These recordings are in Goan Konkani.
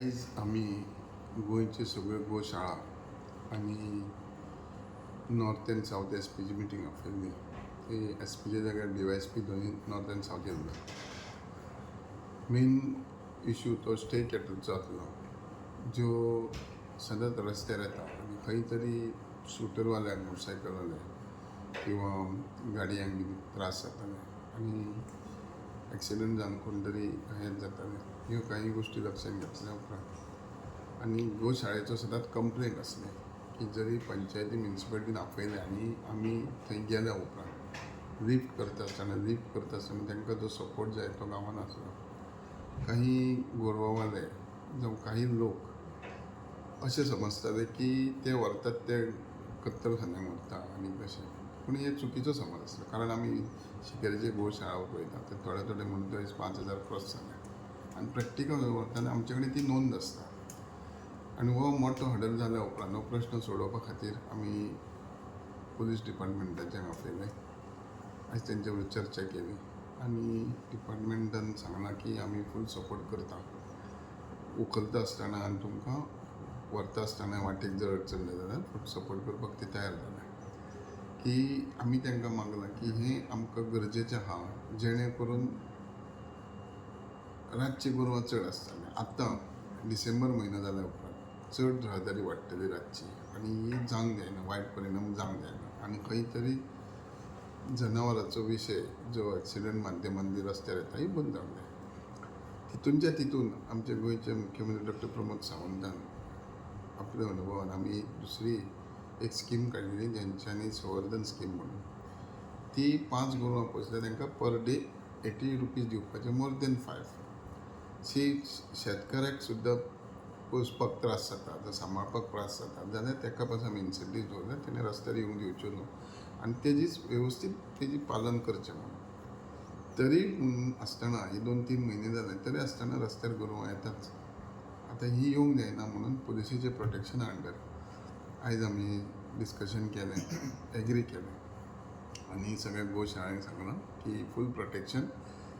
आयज आमी गोंयच्यो सगळ्यो गोशाळा आनी नॉर्थ एंड सावथ एसपीची मिटींग आपयल्ली. ती एसपीच्या जाग्यार डीवायएसपी दोनूय नॉर्थ एंड सावथ येयल्लो. मेन इशू तो स्टे कॅटलचो आसलो, ज्यो सदांच रस्त्यार येता आनी खंय तरी स्कुटरवाल्यांक, मोटरसायकलवाले किंवा गाडयांक बी त्रास जाताले आनी एक्सिडंट जावन कोण तरी हें जातालें. ह्यो काही गोश्टी लक्षात घेतल्या उपरांत आनी गोशाळेचो सदांच कंप्लेन आसलें की जरी पंचायती, म्युनिसिपालिटीन आपयलें आनी आमी थंय गेल्या उपरांत लिफ्ट करता आसतना तांकां जो सपोर्ट जाय तो गांवांत आसलो. काही गोरवांवाले जावं काही लोक अशें समजताले की ते व्हरतात ते कत्तलखान्याक व्हरता आनी तशें. पूण हे चुकीचो समज आसलो, कारण आमी शिकेरीचे गोशाळा पळयता, ते थोडे थोडे म्हणून ते 5,000 क्रॉस जाले आनी प्रॅक्टिकल व्हरतना आमचे कडेन ती नोंद आसता. आनी हो मोठो हडल जाल्या उपरांत हो प्रश्न सोडोवपा खातीर आमी पुलीस डिपार्टमेंटाचें आपयलें. आयज तेंचे बरोबर चर्चा केली आनी डिपार्टमेंटान सांगलां की आमी फूल सपोर्ट करता, उखलता आसतना आनी तुमकां व्हरता आसतना वाटेक जर अडचण जाली जाल्यार फूल सपोर्ट करपाक ते तयार जाले. की आमी तांकां मागलां की हें आमकां गरजेचें आहा, जेणे करून रातची गोरवां चड आसतालीं. आतां डिसेंबर म्हयनो जाल्या उपरांत चड रहदारी वाडटली रातची आनी ही जावंक जायना, वायट परिणाम जावंक जायना आनी खंय तरी जनावरांचो विशय जो एक्सिडंट माध्यमान बी रस्त्यार येता, ही बंद जावंक जाय. तितूनच्या तितून आमचे गोंयचे मुख्यमंत्री डॉक्टर प्रमोद सावंतान आपल्या अनुभवान आमी दुसरी एक स्कीम काडलेली, जेंच्यांनी संवर्धन स्कीम म्हणून. ती पांच गोरवां पोसल्यार तांकां पर डे 80 रुपीज दिवपाचे, मोर देन फायव. सी, शेतकाऱ्याक सुद्दां पोसपाक त्रास जाता, आतां सांबाळपाक त्रास जाता जाल्यार ताका पासून आमी इन्सेंटीव दवरल्या, तेणे रस्त्यार येवंक दिवच्यो न्हू आनी तेजीच वेवस्थीत तेजी पालन करचें म्हणून. तरी आसतना ही 2-3 म्हयने जाले, तरी आसतना रस्त्यार गोरवां येताच. आतां ही येवंक जायना म्हणून पुलिसेचे प्रोटेक्शना अंडर आयज आमी डिस्कशन केलें, एग्री केलें आनी सगळ्या गोशाळांक सांगलां की फूल प्रोटेक्शन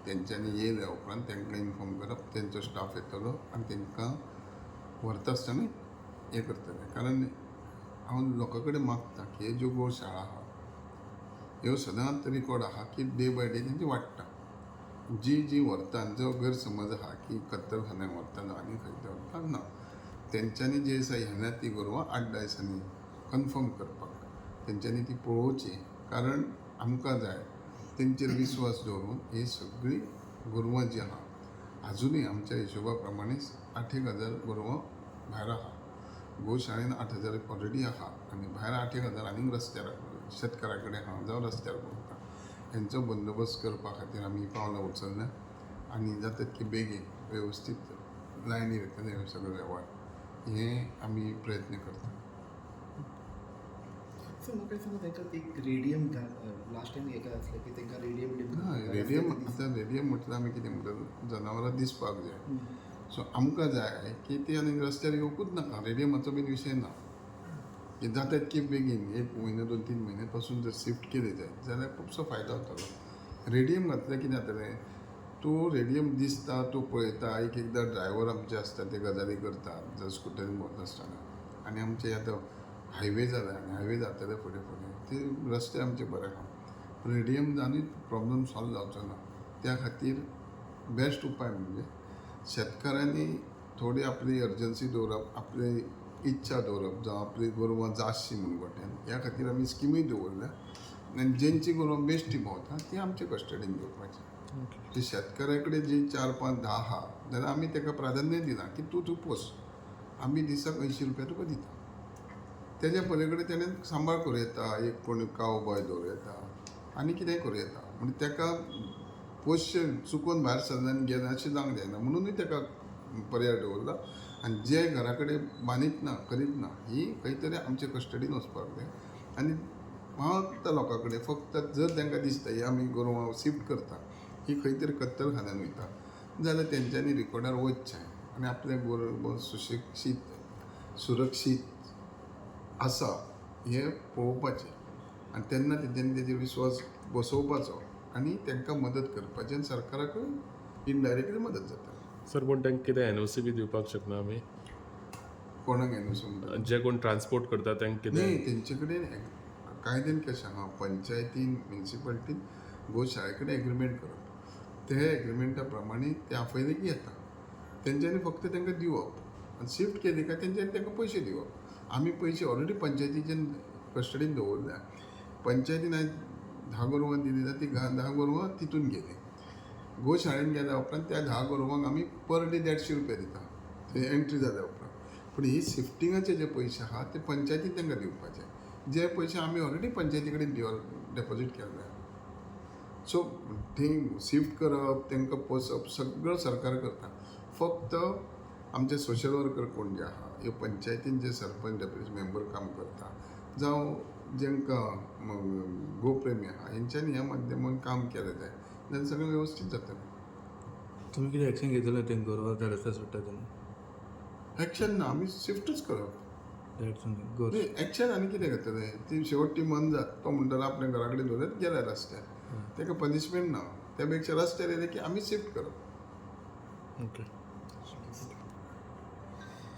तेंच्यांनी येयल्या उपरांत तांकां इन्फॉर्म करप, तेंचो स्टाफ येतलो आनी तांकां व्हरता आसतना हें करतले. कारण हांव लोकां कडेन मागता की हे ज्यो गोशाळा आहा, ह्यो सदांच रिकॉर्ड आहा की डे बाय डे तेंची वाडटा. जी जी व्हरता, जो गैरसमज आहा की कत्तलखान्याक व्हरता जावं आनी खंय ते व्हरता, ना. तेंच्यांनी जे दिसा येना ती गोरवां 8-10 दिसांनी कन्फर्म करपाक तेंच्यांनी ती पळोवची, कारण आमकां जाय तेंचेर विस्वास दवरून ही सगळीं गोरवां जीं आहा, आजुनूय आमच्या हिशोबा प्रमाणे आठ एक हजार गोरवां भायर आहा. गोशाळेन 8,000 ऑलरेडी आहा आनी भायर आठ एक हजार आनीक रस्त्यार शेतकारा कडेन आहा जावं रस्त्यार भोंवता. हेंचो बंदोबस्त करपा खातीर आमी पावलां उचलल्या आनी जाता तितके बेगीन वेवस्थीत लायनीर येतले हे सगळे वेव्हार, हे आमी प्रयत्न करता. सो म्हाका सांगा, तांकां एक रेडियम लास्ट टायम हेका आसलें की तांकां रेडियम ना, रेडियम, आतां रेडियम म्हटल्यार आमी कितें म्हणटात, जनावरां दिसपाक जाय. सो आमकां जाय की ती आनी रस्त्यार येवकूच नाका. रेडियमाचो बीन विशय ना. की जाता तितके बेगीन एक म्हयनो, 2-3 म्हयने पासून जर शिफ्ट केली जायत जाल्यार खुबसो फायदो जातलो. रेडियम घातल्यार कितें जातलें? तूं रेडियम दिसता, तूं पळयता. एक एकदां ड्रायवर आमचे आसता, ते गजाली करतात जर स्कुटरीन भोंवता आसतना. आनी आमचे आतां हायवे जाला आनी हायवे जातले फुडें फुडें, ते रस्ते आमचे बरे आहा. रेडियम जावन प्रॉब्लम सॉल्व जावचो ना. त्या खातीर बेस्ट उपाय म्हणजे शेतकारांनी थोडी आपली अर्जन्सी दवरप, आपली इच्छा दवरप जावं आपली गोरवां जातशी म्हूण गोट्यान. ह्या खातीर आमी स्किमूय दवरल्या आनी जेंची गोरवां बेश्टी भोंवता ती आमचे कस्टडीन घेवपाची. जे शेतकाऱ्या कडेन जी चार, पांच, 10 आहा जाल्यार आमी ताका प्राधान्य दिना की तूं तूं पोस, आमी दिसाक 80 रुपया तुका दिता. तेज्या पली कडेन तेणें सांबाळ करूं येता, एक कोण काव बॉय दवरूं येता आनी कितेंय करूं येता. म्हणजे ताका पोसचे चुकोन भायर सरले आनी गेले अशें जावंक जायना म्हणुनूय ताका पर्याय दवरला. आनी जे घरा कडेन बांदीत ना, करीत ना, ही खंय तरी आमचे कस्टडीन वचपाक जाय. आनी फक्त लोकां कडेन फक्त जर तांकां दिसता ही आमी गोरवां शिफ्ट करता, ही खंय तरी कत्तलखान्यान वयता जाल्यार तेंच्यांनी रिकॉर्डार वचचें आनी आपलें गोरवां सुशिक्षीत, सुरक्षीत आसा हें पळोवपाचें आनी तेन्ना तेंच्यांनी तेजेर विस्वास बसोवपाचो आनी तांकां मदत करपाची आनी सरकाराकूय इनडायरेक्टली मदत जाता. सर, पूण तांकां कितें एनओसी बी दिवपाक शकना आमी? कोणाक एनओसी म्हणटा? जे कोण ट्रान्सपोर्ट करता तांकां न्ही, कितें? तेंचे कडेन कायद्यान कशें आहा, पंचायतीन, म्युनिसिपालिटीन गोशाळे कडेन एग्रीमेंट करप. ते एग्रीमेंटा प्रमाणे ते आपयले की येता. तेंच्यांनी फक्त तांकां दिवप आनी शिफ्ट केली काय तेंच्यांनी तांकां पयशे दिवप. आमी पयशे ऑलरेडी पंचायतीच्यान कस्टडीन दवरल्या. पंचायतीन आयज 10 गोरवां दिली जाल्यार ती 10 गोरवां तितून गेली. गोशाळेन गेल्या उपरांत त्या 10 गोरवांक आमी पर डे 150 रुपया दिता थंय एंट्री जाल्या उपरांत. पूण ही शिफ्टिंगाचे जे पयशे आहा ते पंचायतीन तांकां दिवपाचे, जे पयशे आमी ऑलरेडी पंचायती कडेन डेपोजीट केल्ले. सो थंय शिफ्ट करप, तांकां पोसप, सगळं सरकार करता. फक्त आमचे सोशल वर्कर कोण जे आहा, ह्यो पंचायतीन जे सरपंच, डेप्युटी मेंबर काम करता, जावं जेंकां गोप्रेमी आहा, हेंच्यांनी ह्या माध्यमान काम केलें जाय जाल्यार सगळें वेवस्थीत जातलें. तुमी कितें एक्शन घेतलें ते गोरवां त्या रस्त्यार सोडटा तेन्ना? एक्शन ना, आमी शिफ्टूच करप. गोर न्ही, एक्शन आनी कितें घेतलें? ती शेवट ती मनजात तो म्हणटलो आपल्या घरा कडेन दवरत गेल्या रस्त्यार, ताका पनिशमेंट ना. त्या पेक्षा रस्त्यार येयले की आमी शिफ्ट करप. ओके.